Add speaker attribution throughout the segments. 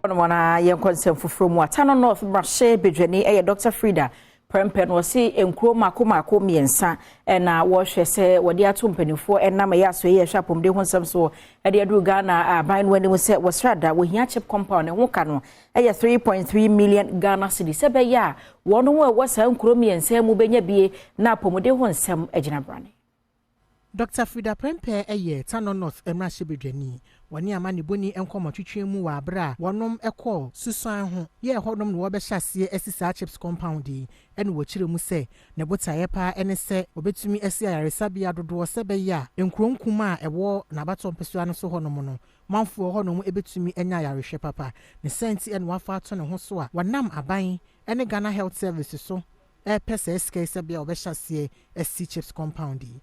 Speaker 1: Ɔno na yɛnkɔ nsɛm foforɔ mu. Tano North mmarahyɛ badwani ɛyɛ Dr Freda Prɛmpɛ no, wɔse nkuro mako mako mmiɛnsa ɛna wɔrehwɛ sɛ wɔde ato mpanimfoɔ ɛnam ɛyɛ aso yɛ ɛhwɛ apɔmuden ho nsɛm so ɛde aduru Ghana aban no anim sɛ wɔsrada wɔhia CHPS compound. Ne ho ka no ɛyɛ 3.3 million Ghana cedis, sɛ bɛyɛ a wɔn a ɛwɔ saa nkuro mmiɛnsa mu bɛnya bie na apɔmuden ho nsɛm agyina brane.
Speaker 2: Dr Freda Prɛmpɛ yɛ Tano North mmarahyɛbadwani. Wɔne amanebɔni nkɔmmɔtwetwe mu wɔ abere a wɔnom kɔɔ Susuan ho yɛɛ hɔnom na wɔbɛhyɛ aseɛ asi saa CHPS compound yi, ɛna wɔkyerɛ mu sɛ ne botaeɛ paa ne sɛ wɔbɛtumi asi ayaresabea dodoɔ, sɛ bɛyɛ a nkuro nkum a ɛwɔ n'abatɔ mpɛsua no so hɔnom no, manfoɔ hɔnom bɛtumi anya ayarehwɛ papa. Ne sɛnti ɛna wafa ato ne ho so a wɔnam aban ne Ghana Health Service so ɛrepɛ saa sika yi sɛ bea a wɔbɛhyɛ aseɛ asi CHPS compound yi.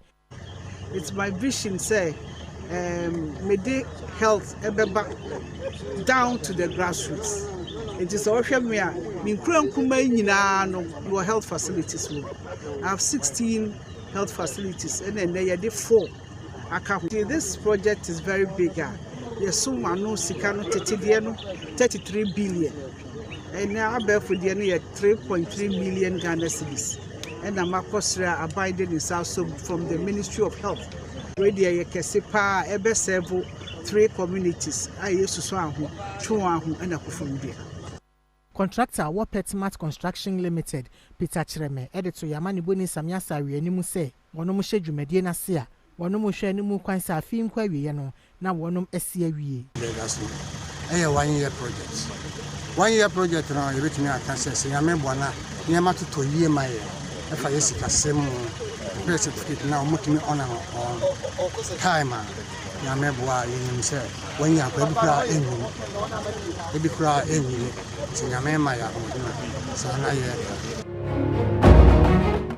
Speaker 3: It's my vision sɛ mede health ɛbɛba down to the grassroots. Nti sɛ ɔhwɛ me a, me nkura nkuma yi nyinaa no wɔ health facilities wɔ. I have 16 health facilities, ɛna ɛnɛ yɛde four aka ho. This project is very big a yɛsom ano sika no, tete deɛ no 33 billion, ɛnɛ abɛɛfo deɛ no yɛ 3.3 million Ghana cedis, ɛna makɔsrɛ aban de ne nsa so from the Ministry of Health. Wei deɛ yɛ kɛse paa, ɛbɛserve three communities a yɛ Susuaho, Twewaho ɛna Koforidua.
Speaker 2: Contractor wɔ Petmat Construction Limited, Peter Kyerɛmɛ, ɛde to yamma ne boni Samia Sare anim sɛ wɔnom hyɛ dwumadie n'ase a wɔnom hwɛ anim kwan sɛ afei nkɔ awieɛ no na wɔnom asi awie.
Speaker 4: Ɛyɛ one year project. One year project no, yɛbɛtumi aka sɛ Nyame bɔ na nneɛma totɔ yie ma yɛ, ɛfa yɛ sikasɛm mu pɛ certificate na ɔmotumi ɔna on time a, Nyame boa a, yɛnim sɛ wanya akɔ ebi koraa ɛnwini, ebi koraa ɛnwini. Sɛ Nyame ma yɛ ahoɔden a, saa na yɛka.